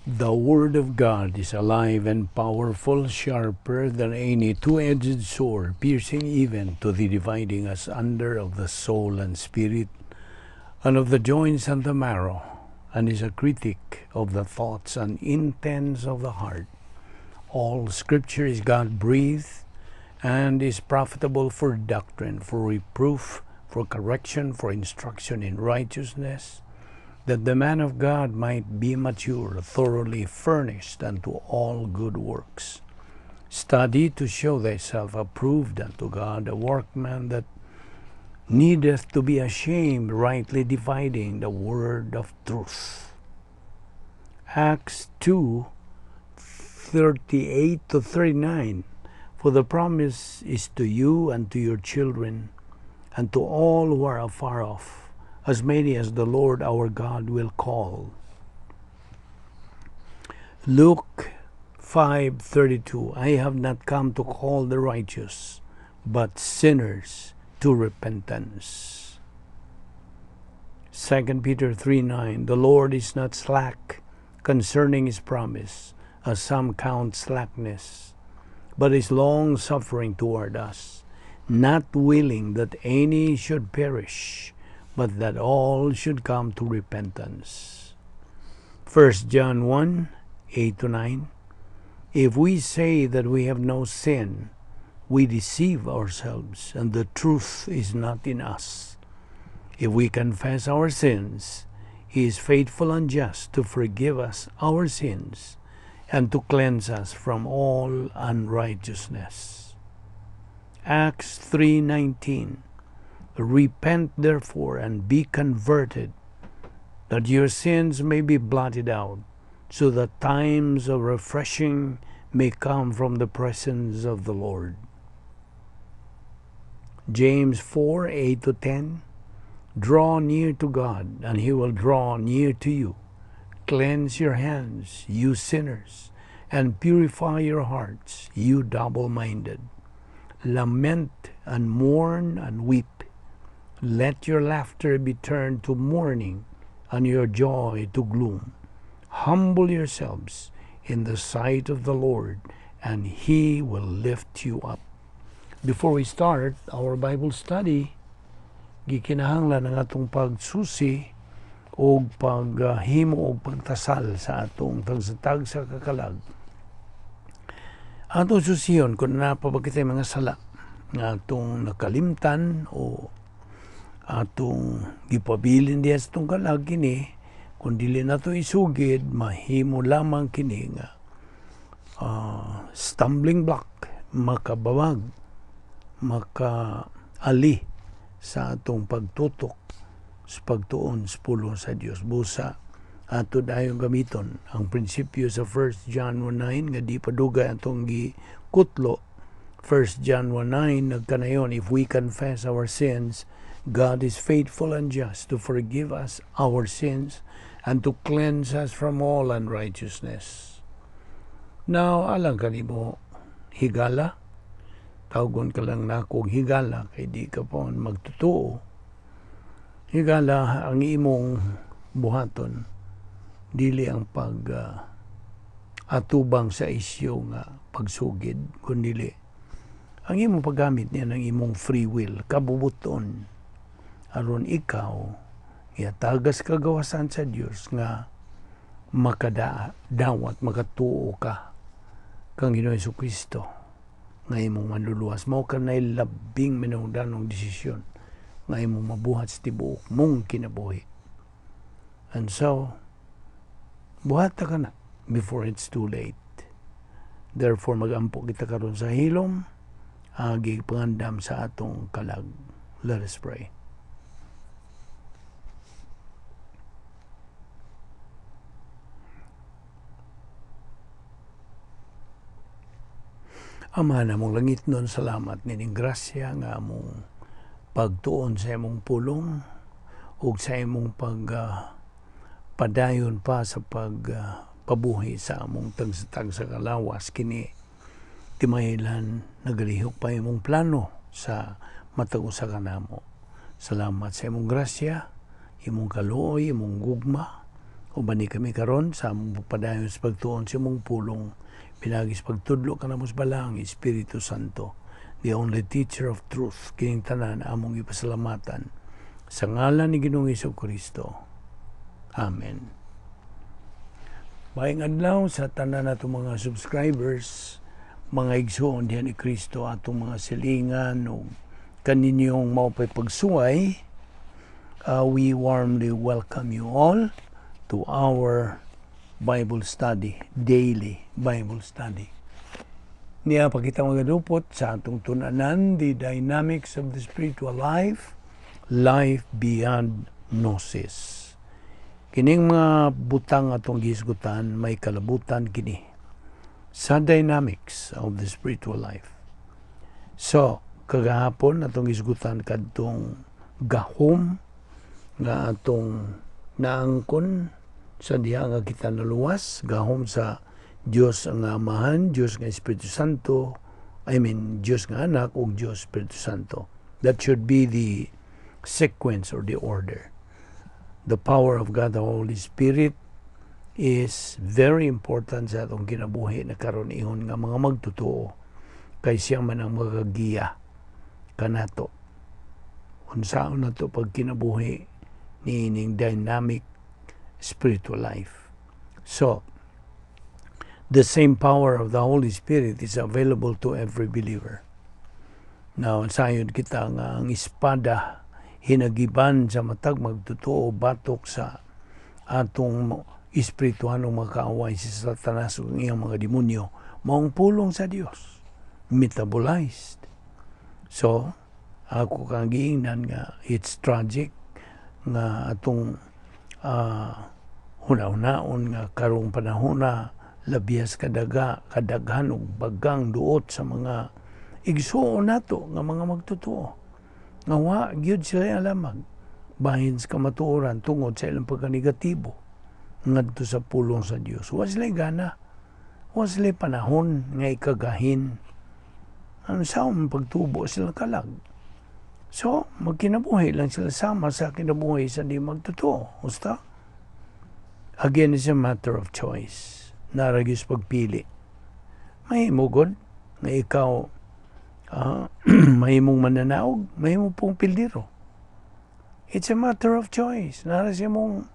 The Word of God is alive and powerful, sharper than any two-edged sword, piercing even to the dividing asunder of the soul and spirit, and of the joints and the marrow, and is a critic of the thoughts and intents of the heart. All Scripture is God-breathed and is profitable for doctrine, for reproof, for correction, for instruction in righteousness, that the man of God might be mature, thoroughly furnished unto all good works. Study to show thyself approved unto God, a workman that needeth to be ashamed, rightly dividing the word of truth. Acts 2:38 to 39. For the promise is to you and to your children, and to all who are afar off, as many as the Lord our God will call. Luke 5:32. I have not come to call the righteous, but sinners to repentance. 2 Peter 3:9. The Lord is not slack concerning his promise, as some count slackness, but is long suffering toward us, not willing that any should perish, but that all should come to repentance. 1 John 1:8 to 9. If we say that we have no sin, we deceive ourselves, and the truth is not in us. If we confess our sins, He is faithful and just to forgive us our sins and to cleanse us from all unrighteousness. Acts 3:19. Repent therefore and be converted, that your sins may be blotted out, so that times of refreshing may come from the presence of the Lord. James 4:8 to 10. Draw near to God, and He will draw near to you. Cleanse your hands, you sinners, and purify your hearts, you double-minded. Lament and mourn and weep. Let your laughter be turned to mourning and your joy to gloom. Humble yourselves in the sight of the Lord, and He will lift you up. Before we start our Bible study, gikinahanglan ang atong pagsusi o paghimo o pagtasal sa atong tagsa-tagsa ka kalag. Atong susiyon kung naa pa ba kitay mga sala nga atong nakalimtan o atong gipabilin diha sa atong kalag. Kini, kung dili nato isugid, mahimo lamang kini nga stumbling block, makabawag, makaali sa atong pagtutok sa pagtuon sa pulong sa Dios. Busa ato dayong gamiton ang prinsipyo sa 1 John 1:9 nga di pa dugay atong gikutlo. 1 John 1:9 nagkanayon, "If we confess our sins, God is faithful and just to forgive us our sins and to cleanse us from all unrighteousness." Now, alang kanimo, higala, tawgon ka lang nako higala kay di ka po magtotoo. Higala, ang imong buhaton dili ang pag atubang sa isyu nga pagsugid, kundili ang imong paggamit niya ng imong free will, kabubuton, aron ikaw yatagas kagawasan sa Dios nga makadawat, makatuo ka kang Ginoong Kristo nga imong manluluwas. Mao kanay labing minungdanong desisyon nga imong mabuhat sa tibuok mong kinabuhi. And so, buhata ka na before it's too late. Therefore, magampo kita karon sa hilom, agi pangandam sa atong kalag. Let us pray. Ama namong langitnon, salamat nining grasya nga among pagtuon sa imong pulong ug sa imong pag padayon pa sa pag pabuhi sa among tagsa-tagsa kalawas. Kini timahilan nagalihok pa imong plano sa matag usa kanamo. Salamat sa imong grasya, imong kaluoy, imong gugma. Uban ni kami karon sa among pagpadayon sa pagtuon sa imong pulong, pinaagi sa pagtudlo kanamo sa Balaang Espiritu Santo, the only teacher of truth. Kining tanan among ipasalamatan sa ngalan ni Ginoong Hesus Kristo. Amen. Maayong adlaw sa tanan nato mga subscribers, mga igsuon diha ni Kristo, atong mga silingan ug kaninyong maupay pagsuway. We warmly welcome you all to our Bible study, daily Bible study. Niya pa kita magadupot sa atong tun-anan, the dynamics of the spiritual life, life beyond gnosis. Kining mga butang atong gihisgutan, may kalabutan kini sa dynamics of the spiritual life. So, kagahapon atong hisgutan kadtong gahom nga atong naangkon sa diha nga kita naluwas, gahom sa Dios ang Amahan, Dios nga Espiritu Santo, I mean, Dios nga Anak ug Dios Espiritu Santo. That should be the sequence or the order. The power of God the Holy Spirit is very important sa atong kinabuhi na karon ingon nga mga magtotoo kay siya man ang magagiya kanato unsaon nato pagkinabuhi niining dynamic spiritual life. So, the same power of the Holy Spirit is available to every believer. Now, sayod kita nga ang espada hinagiban sa matag magtotoo batok sa atong espirituhanong mga kaaway, si Satanas ug iyang mga demonyo, maong pulong sa Dios metabolized. So, ako kang giingnan nga it's tragic nga atong huna-hunaon nga karong panahon na labias kadaghan og bagang duot sa mga igsuon nato nga mga magtotoo nga wa gyud sila alamag bahin sa kamatuoran tungod sa ilang pagkanegatibo ngadto sa pulong sa Dios. Wa sila gana, wa sila panahon nga ikagahin ang sa pagtubo sila kalag. So, magkinabuhi lang sila sama sa kinabuhi sa di magtotoo. Usta? Again, it's a matter of choice. Naa ra gyud sa pagpili. Mahimo gud nga ikaw mahimong mananaog, mahimo pong pildero. It's a matter of choice. Naa ra sa imong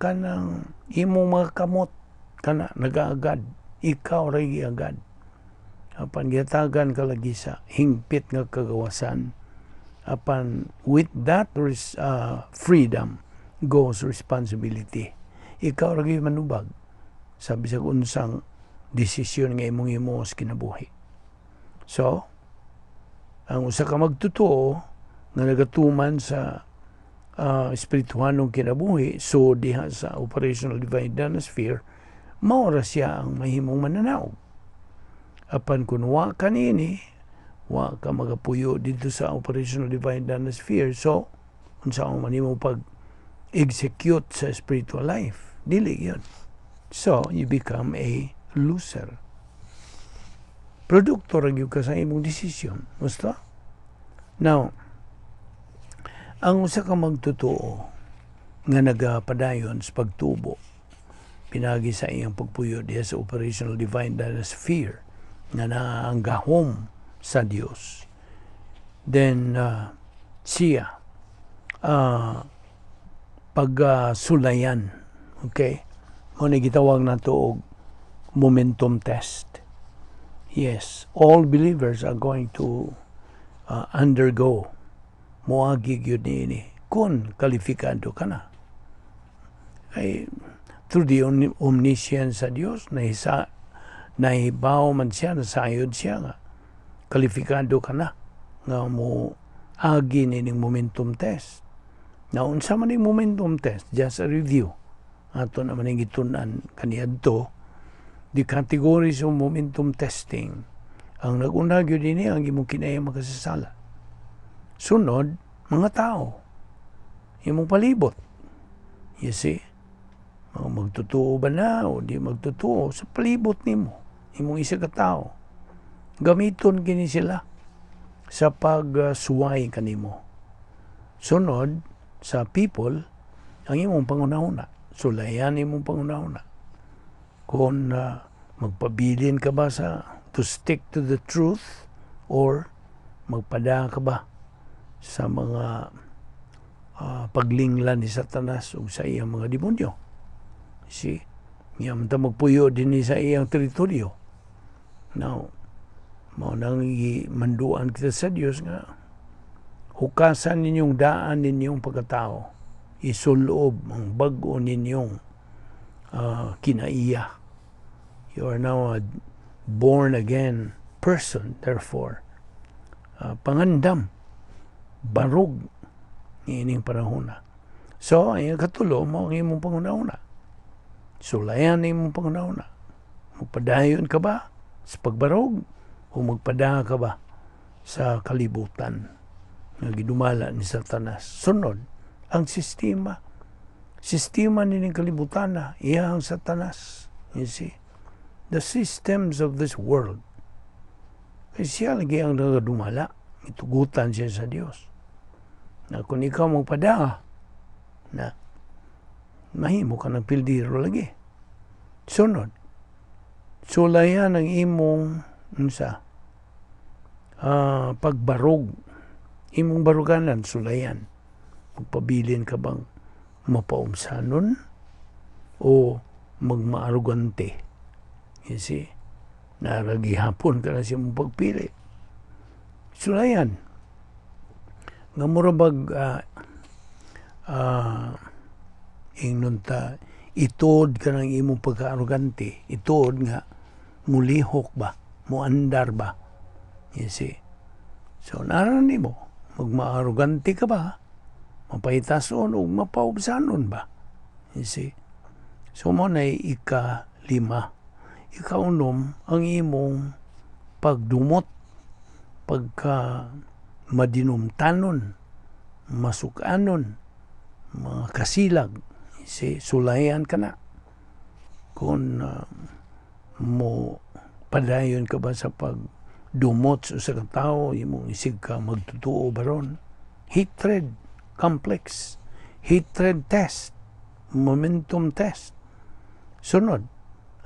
kanang imong mga kamot kana nagaagad. Ikaw ra giagad. Apan gihatagan ka lagi sa hingpit nga kagawasan. Apan with that freedom goes responsibility. Ikaw ra gyud manubag sa bisag unsang desisyon nga imong himo sa kinabuhi. So, ang usa ka magtotoo nga nagatuman sa espirituhanong kinabuhi, so diha sa operational divine sphere, mao ra siya ang mahimong mananaog. Apan kung wa ka niini, wa ka magapuyo dito sa operational divine sphere, so unsa man nimo pag execute sa spiritual life? Dili yun. So, you become a loser. Produkto ra gyud ka sa imong desisyon. Gusto? Now, ang usa ka magtotoo nga nagapadayon sa pagtubo pinagi sa iyang pagpuyo diha sa operational divine sphere nga naa ang gahom sa Dios, then siya pagsulayan, okay, mao ni gitawag nato og momentum test. Yes, all believers are going to undergo, moagi gyud niini kung kalifikado ka na kay through the omniscience sa Dios, nahisa nahibaw man siya, nasayod siya nga kalifikado ka na nga mo agi nining momentum test. Na unsa man ning momentum test? Just a review, ato naman ning gitun-an kaniadto the categories of momentum testing. Ang nag-una gyud ini ang imong kinahiyang makasasala, sunod mga tao, imong palibot, you see, mga magtotoo ba na o di magtotoo sa palibot nimo, imong isa ka tao, gamiton kini sila sa pagsuway kanimo. Sunod sa people, ang imong pangunahuna. Sulayan imong panghuna-huna. Kung magpabilin ka ba sa to stick to the truth or magpada ka ba sa mga paglinglan ni Satanas ug sa iyang mga demonyo. See? Nga man ta magpuyo din sa iyang teritoryo. Now, mao nang manduan kita sa Dios nga hukasan ninyong daan ninyong pagkatao. Isulob ang bag-o ninyong kinaiya. You are now a born again person, therefore. Pangandam, barog niining panahona. So, ang katulo mao ang imong panghuna-huna. Sulayan imong panghuna-huna. Magpadayon ka ba sa pagbarog o magpada ka ba sa kalibutan nga gidumala ni Satanas? Sunod, ang sistema. Sistema nining kalibutan na iyang Satanas. You see? The systems of this world. Kay siya lagi ang nagadumala. Itugutan siya sa Dios. Na kung ikaw magpada, na mahimo ka ng pildiro lagi. Sunod, sulayan ang imong unsa pagbarog, imong baruganan, sulayan. Magpabilin ka bang mapaumsanon o magmaarugante? You see, naragihapon ka na sa imong pagpili. Sulayan nga mura bag ingnon ta ituod ka ng imong pagkaarugante, ituod nga mulihok ba, muandar ba? You see? So naran nimo, magmaarugante ka ba, mapahitason o mapaubsanon ba? You see? So mao na ika lima. Ikaunom, ang imong pagdumot, pagka madinumtanon, masukanon, mga kasilag. You see, sulayan ka na. Kung mo padayon ka ba sa pagdumot sa usa ka tawo, imong isig ka magtutuo baron. Hatred complex, hatred test, momentum test. Sunod,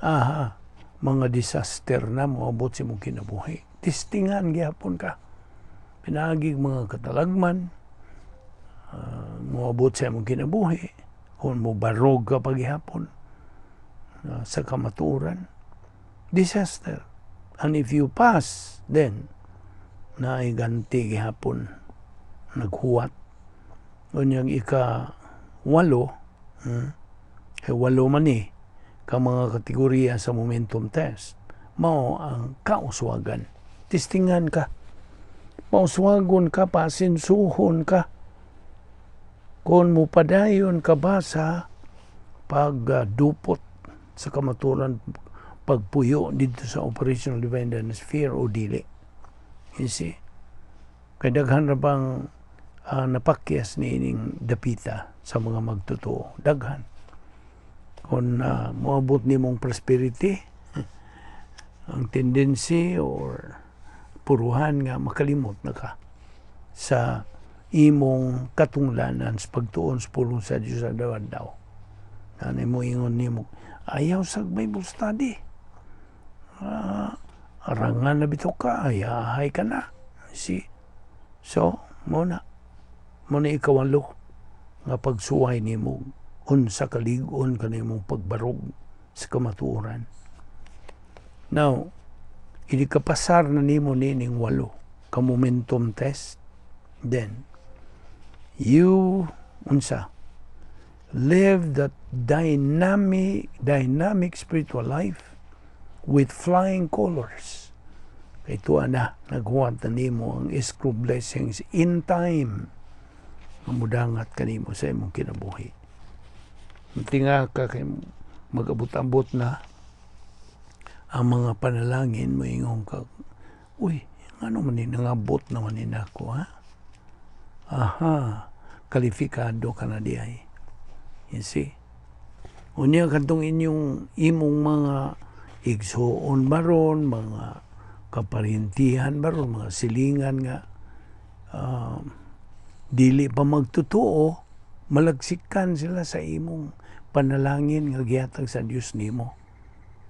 aha, mga disaster na moabot sa imong kinabuhi. Testingan gihapon ka. Pinaagig mga katalagman, moabot sa imong kinabuhi, kung mo barog ka pagihapon sa kamatuoran. Disaster. And if you pass, then, naay ganti gihapon, naghuwat. Unyang ika walo, kay walo man ni ka mga kategorya sa momentum test, mao ang kauswagan. Testingan ka. Pauswagon ka, pasinsuhon ka. Kung mupadayon ka ba sa pagdupot sa kamaturan, pagpuyo dito sa operational divine sphere o dili. You see? Kay daghan ra bang napakyas ni ining dapita sa mga magtotoo. Daghan. Kung moabot nimong prosperity, ang tendency or puruhan nga makalimot na ka sa imong katunglanan sa pagtuon sa pulong sa Dios sa adlaw. Nanay mo ingon nimo, "Ayaw sa Bible study. Arangan na bitaw ka, ayahay ka na." See? So, mao na. Mao na ikawalo nga pagsuway nimo unsa kalig-on kanimong pagbarog sa kamatuoran. Now, idi kapasar na nimo nining walo ka momentum test, then you unsa live that dynamic dynamic spiritual life with flying colors. Kay tuwa na naghuwat na nimo ang escrow blessings in time nga mudangat kanimo sa imong kinabuhi. Tinga ka kay mag-abot-abot na ang mga panalangin mo, ingon ka, "Uy, ano man ni nangabot naman ni nako, ha?" Aha, kalifikado ka na di ay. You see? Unya kadtong inyong imong mga igsuon baron, mga kaparintihan baron, mga silingan nga dili pa magtotoo, malagsikan sila sa imong Panalangin nga gihatag sa Dios nimo.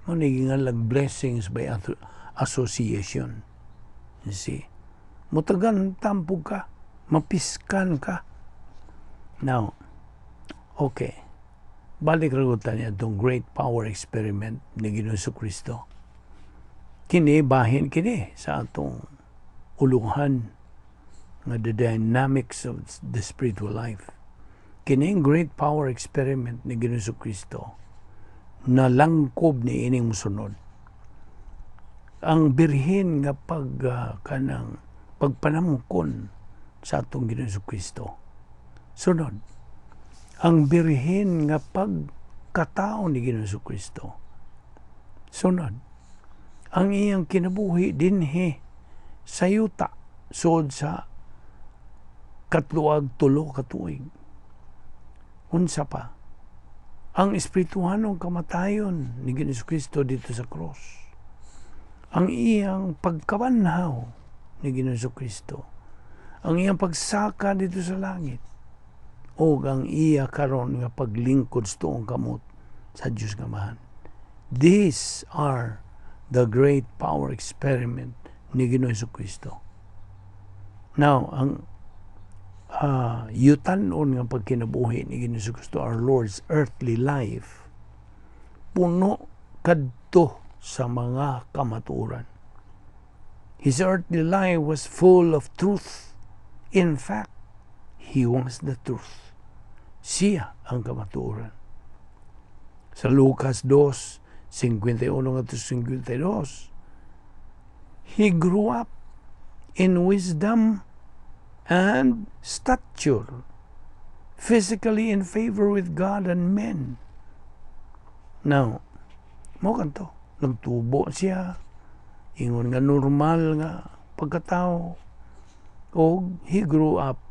Mao ni gingalag blessings by association. You see? Mutagan tampog ka, mapiskan ka. Now, okay. Balik ra ta niya itong great power experiment ni Ginoong Kristo. Kini, bahin kini sa atong uluhan nga the dynamics of the spiritual life. Kini ang great power experiment ni Ginoong Kristo na langkob ni ining musunod. Ang birhen nga pag kanang pagpanamkon sa atong Ginoong Kristo. Sunod, ang birhen nga pagkatao ni Ginoong Kristo. Sunod, ang iyang kinabuhi dinhi sa yuta sud sa 33 ka tuig. Unsa pa? Ang espirituhanong kamatayon ni Ginoong Kristo dito sa cross. Ang iyang pagkabanhaw ni Ginoong Kristo. Ang iyang pagsaka dito sa langit. O ang iya karon nga paglingkod sa tuong kamot sa Dios nga Amahan. These are the great power experiment ni Ginoong Kristo. Now, ang yutanon nga pagkinabuhi ni Ginoong Kristo, our Lord's earthly life, puno kadto sa mga kamatuoran. His earthly life was full of truth. In fact, He was the truth. Siya ang kamatuoran. Sa Lucas 2, 51 ngadto 52, He grew up in wisdom and stature, physically in favor with God and men. Now, mao kanto, nagtubo siya, ingon nga normal nga pagkatao, og he grew up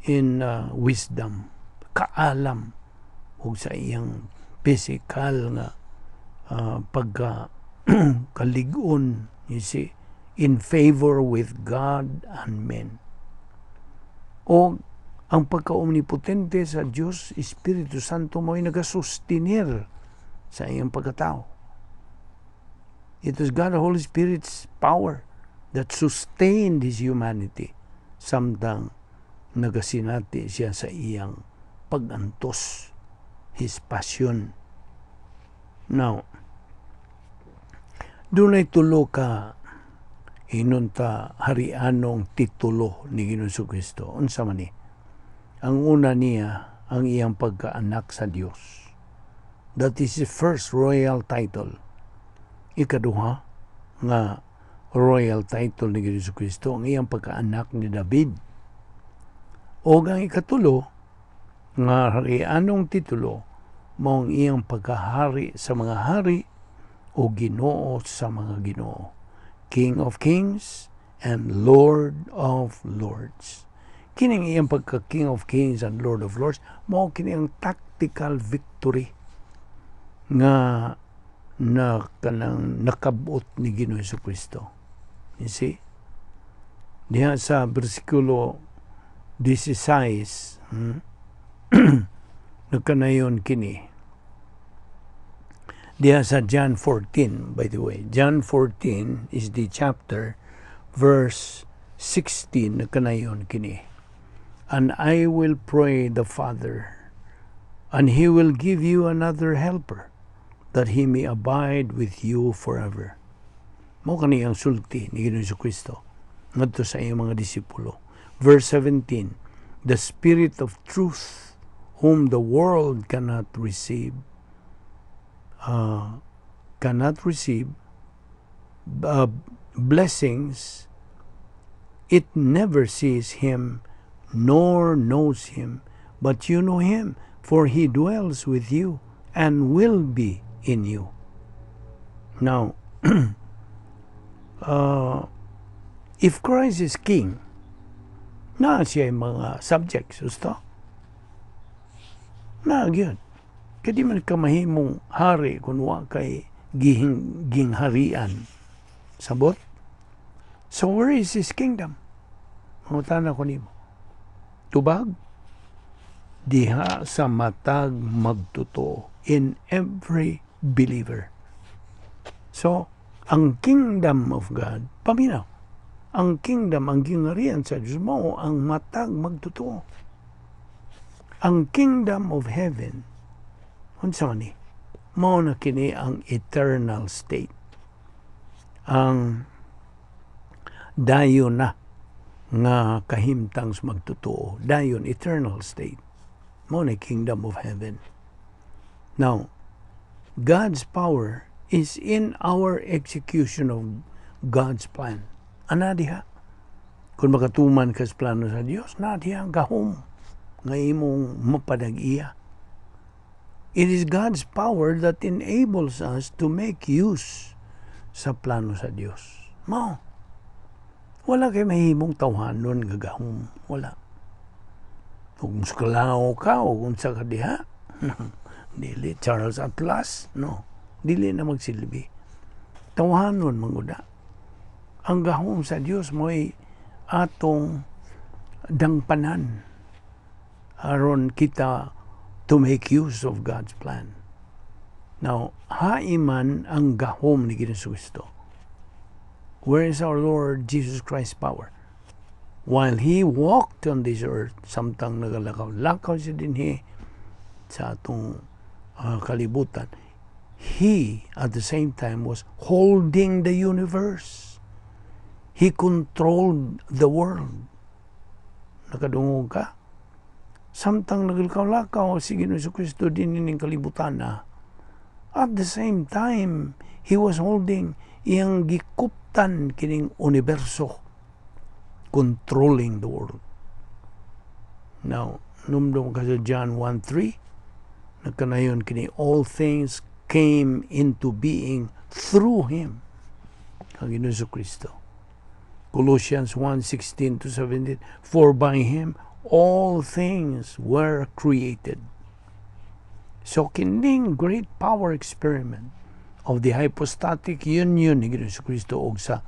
in wisdom, kaalam, og sa iyang physical nga pagka kalig-on, you see, in favor with God and men. O ang pagka-omnipotente sa Diyos Espiritu Santo mo ay nagasustinir sa iyang pagkatao. It was God the Holy Spirit's power that sustained his humanity samtang nagasinati siya sa iyang pag-antos, his passion. Now, dunay tulo ka inunta harianong titulo ni Ginoong Kristo. Unsa man ni? Ang una niya, ang iyang pagkaanak sa Dios. That is his first royal title. Ikaduha nga royal title ni Ginoong Kristo, ang iyang pagkaanak ni David. O ang ikatulo nga harianong titulo mao ang iyang pagkahari sa mga hari o Ginoo sa mga Ginoo. King of Kings and Lord of Lords. Kining iyang pagka King of Kings and Lord of Lords, mao kini ang tactical victory nga na kanang nakabot ni Ginoo Kristo. You see? Diha sa bersikulo 16, nagkanayon kini. Diha sa John 14, by the way. John 14 is the chapter, verse 16, nagkanayon kini. "And I will pray the Father, and He will give you another helper, that He may abide with you forever." Mao kani ang sulti ni Ginoong Kristo ngadto sa iyang mga disipulo. Verse 17, "The Spirit of truth, whom the world cannot receive blessings, it never sees Him nor knows Him, but you know Him, for He dwells with you and will be in you." Now, if Christ is king, naa siya mga subjects, gusto? Na gyud. Kay di man ka mahimong hari kung wa kay gihing gingharian. Sabot? So where is his kingdom? Mangutana ko nimo. Tubag? Diha sa matag magtotoo, in every believer. So, ang kingdom of God, paminaw, ang kingdom, ang gingharian sa Diyos mao ang matag magtotoo. Ang kingdom of heaven, unsa man ni? Mao na kini ang eternal state. Ang dayon na nga kahimtang sa magtotoo, dayon, eternal state. Mao na kingdom of heaven. Now, God's power is in our execution of God's plan. Ana diha. Kung makatuman ka sa plano sa Dios, na diha ang gahom nga imong mapadag-iya. It is God's power that enables us to make use sa plano sa Dios. Mao. Wala kay mahimong tawhanon nga gahom. Wala. Kung muskalao ka o kung sa ka diha, dili Charles Atlas, no. Dili na magsilbi. Tawhanon manguda. Ang gahom sa Dios mo'y atong dangpanan aron kita to make use of God's plan. Now, hain man ang gahom ni Kristo? Where is our Lord Jesus Christ's power? While He walked on this earth, samtang nagalakaw-lakaw siya dinhi sa atong kalibutan, He at the same time was holding the universe. He controlled the world. Nakadungog ka? Samtang naglakaw-lakaw si Ginoong Kristo dinhi ning kalibutan na, at the same time, He was holding, iyang gikuptan kining universo, controlling the world. Now, numdum ka sa John 1:3, nagkanayon kini, "All things came into being through Him," ang Ginoong Kristo. Colossians 1:16 to 17, "For by Him all things were created." So kining great power experiment of the hypostatic union ni Ginoong Kristo og sa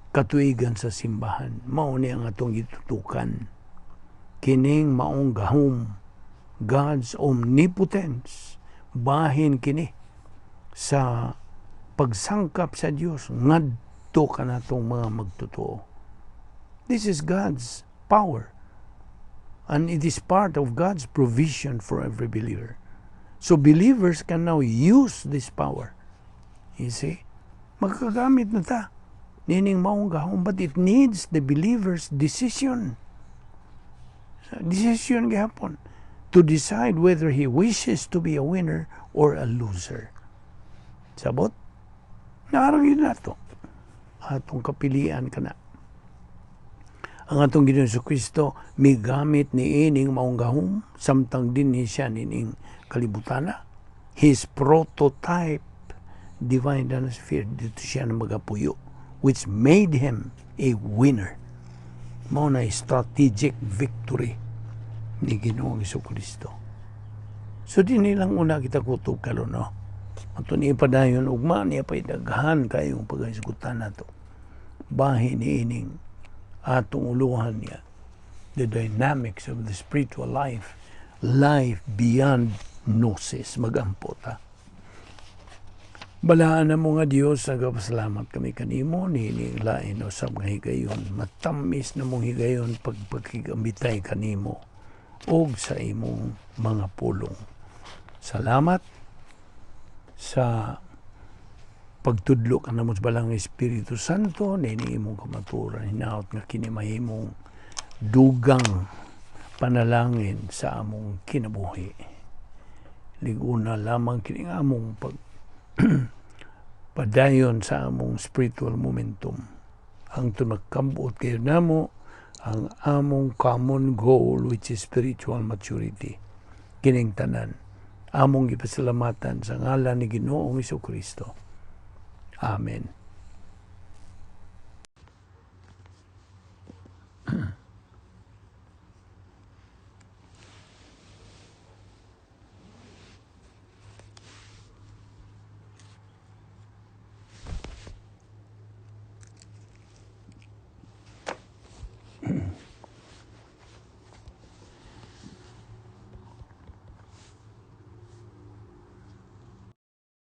katuigan sa simbahan, mao ni ang atong gitutukan. Kining maong gahom, God's omnipotence, bahin kini sa pagsangkap sa Dios ngadto kanatong mga magtotoo. This is God's power. And it is part of God's provision for every believer. So believers can now use this power. You see? Magkagamit na ta nining maong gahom, but it needs the believer's decision. Decision gihapon to decide whether he wishes to be a winner or a loser. Sabot? Naa ra gyud nato. Atong kapilian kana. Ang atong Ginoong Kristo migamit ni ining maong gahom samtang dinhi siya nining kalibutana. His prototype divine sphere, didto siya na magapuyo, which made him a winner. Mao na strategic victory ni Ginoong Kristo. So dinhi lang una kita kutob karon, no. Ato ni ipadayon ugma, niya pa'y daghan kayong paghisgutan nato. Bahin ni ining atong uluhan niya. The dynamics of the spiritual life, life beyond gnosis, magampo ta. Balaan na mo nga Diyos, nagapasalamat kami kanimo niining lain usab nga higayon, matamis na mong higayon pagpakigambitay kanimo og sa imong mga pulong. Salamat sa pagtudlo kanamo sa Balaang Espiritu Santo niini imong kamatuoran. Hinaot nga kini mahimong dugang panalangin sa among kinabuhi. Liguna lamang kini nga among pag padayon sa among spiritual momentum. Ang magkambot kayo namo ang among common goal, which is spiritual maturity. Kining tanan among gipasalamatan sa ngalan ni Ginoong Kristo. Amen.